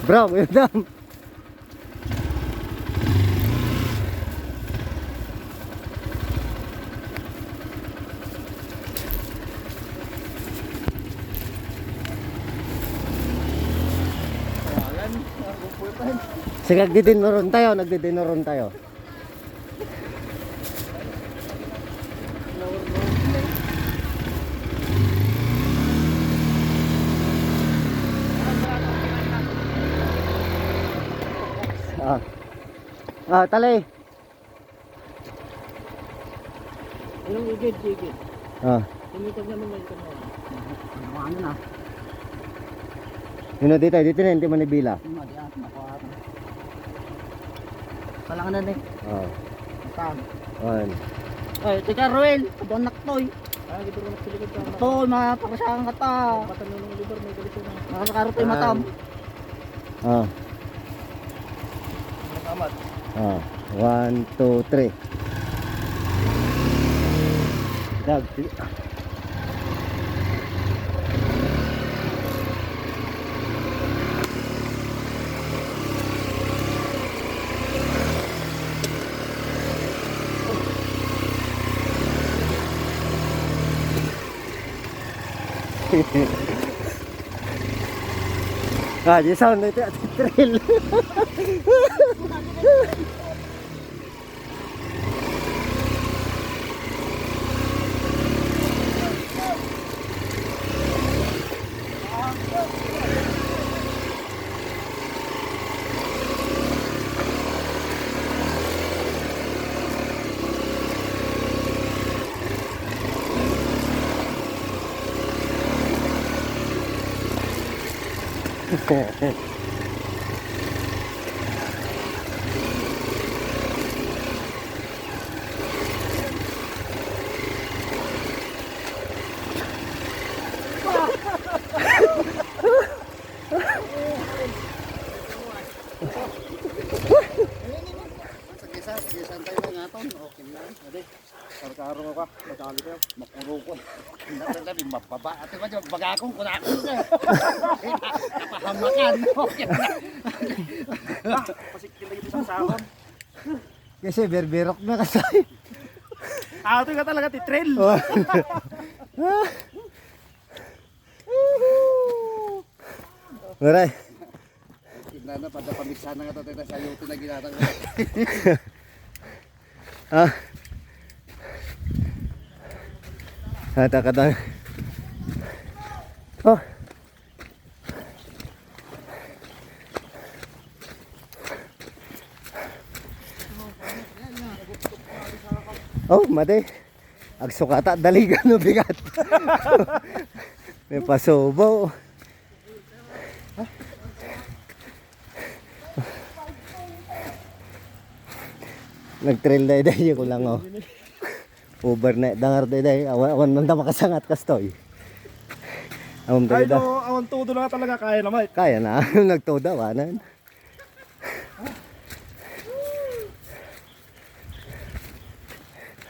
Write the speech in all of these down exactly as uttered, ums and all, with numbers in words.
Bro, yun lang. Sige, nagdidinoron tayo, nagdidinoron tayo. Ah. Ah, talay. Anong igid, igid? Ah. Tinitog naman may ikan na. Ano na? Yun na, dito, dito na, hindi manibila. Hindi, di, ah, nakuha ko. Kalangan na, eh. Ah. Tag. One. Ay, teka, Ruel. Ito, anak to, eh. Ah, dito ko nagsiligod ka. Ito, mga pakasakan ka ta. Matan nung lugar, may galis na. Nakasakaro to, eh, matam. Ah. Salamat. Ah, one, two, three. Dag. Ah, di sound na ito, ati trail. Sa kisa, sa kisa tayo na nga ton. Okay na. Ade. Karkaro ka, madali ka, makuro ko. Natabi, mababa. Ate ko, bagakong ko na ako. Kapahamakan. Okay na. Ah, pasikil lagi sa sahon. Kasi berberok na kasi. Ah, ito ka talaga, titril. Oh. Maray. Kidna na, pada pamiksa na nga tatay na sayo, ito na ginatang ko. Ah. Ata ka daw. Oh. Oh, mate. Agsukat ta, daligan no bigat. May pasubo. Nag-trail day day ko lang, oh. Overnight dangar day day. Awan, awan man da makasangat kastoy. Awan Ay, tayo da. No, awan todo na talaga, kaya na, Mike. Kaya na. Nagtoda, wanan.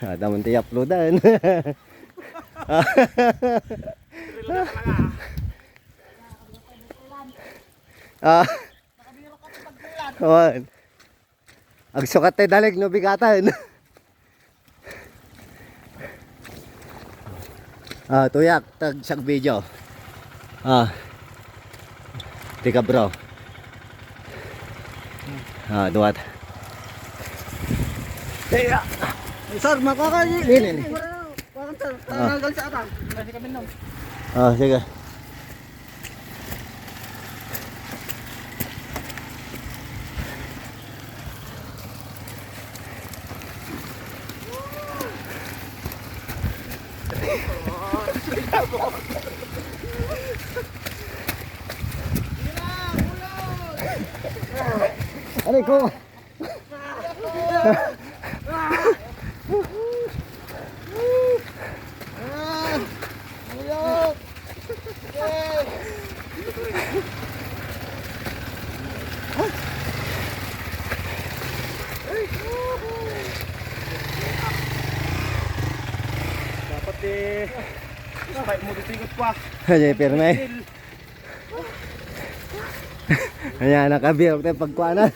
Ah, daman tayo uploadan. Ah. Wan. Agsukat tay dalig no bigatan. Ah, tuyak, tag siyag video. Ah. Tika, bro. Ah, duwat. Tika. Sir, makuha ka ni. Ini, ini. Kuha ka, sir. Ah. Tanggal sa atang. Kasi kami, no. Ah, sige. Aray ko. Dapat eh, spike mo dito yung pa. Ayan, pirme. Ayan, nakabirok tayo pagkuanan.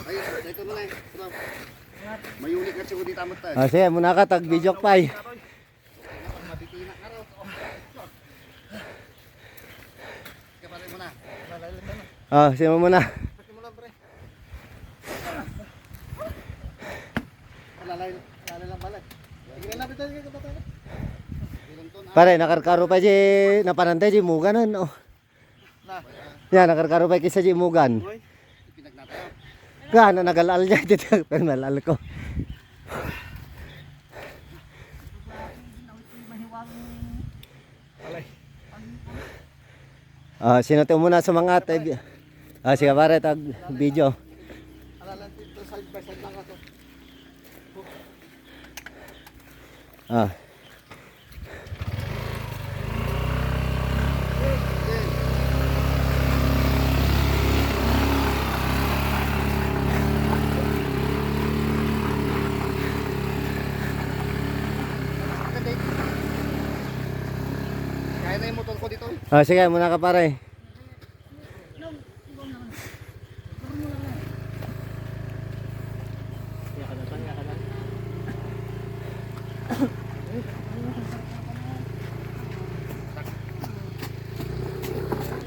Ay, ito mo na eh. Ito. Mayuli ka siguro dito, amot tayo. Ah, sige, muna ka, tag-video ka pa eh. Mabitinak na raw. Ikaw pala muna. Ah, sige muna. Lalay, lalay lang pala. Sige na, bitan ka, kapatid. Pare, nakarkaro pa di, napanantay di mugan, ano? Na. Yan, nakarkaro pa kisa di mugan. Oy. Ka, na nagal-al niya, dito, pero nalal ko. Alay. Ah, sino to muna sa mga tabi? Ah, sige pare, tag video. Alalan dito, side by side lang ato. Ah. Kaya na yung motor ko dito eh. Ah, sige, muna ka pare.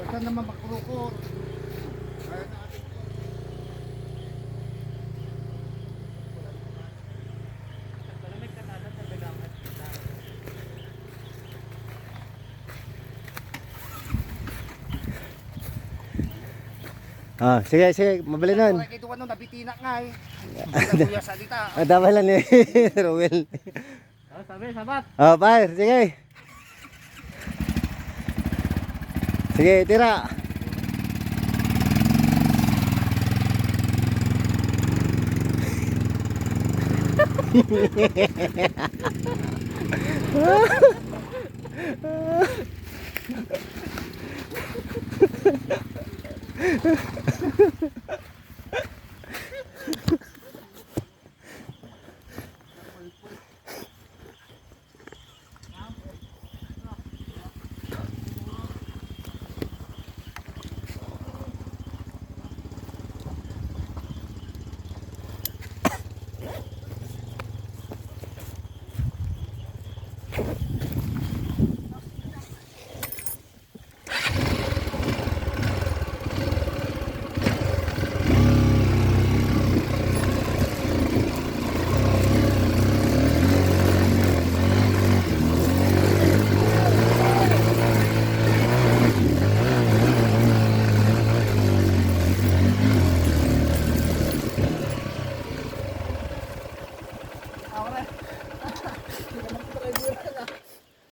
Basta naman makurukor. Kaya na atin. Ah, sige, sige, mabalinan. Kaya ito ano, nabitinak nga eh. Naguya sa dita. Ah, dapat lang ni Roel. Ah, sabi, sabat. Ah, pare, sige. Sige, tira.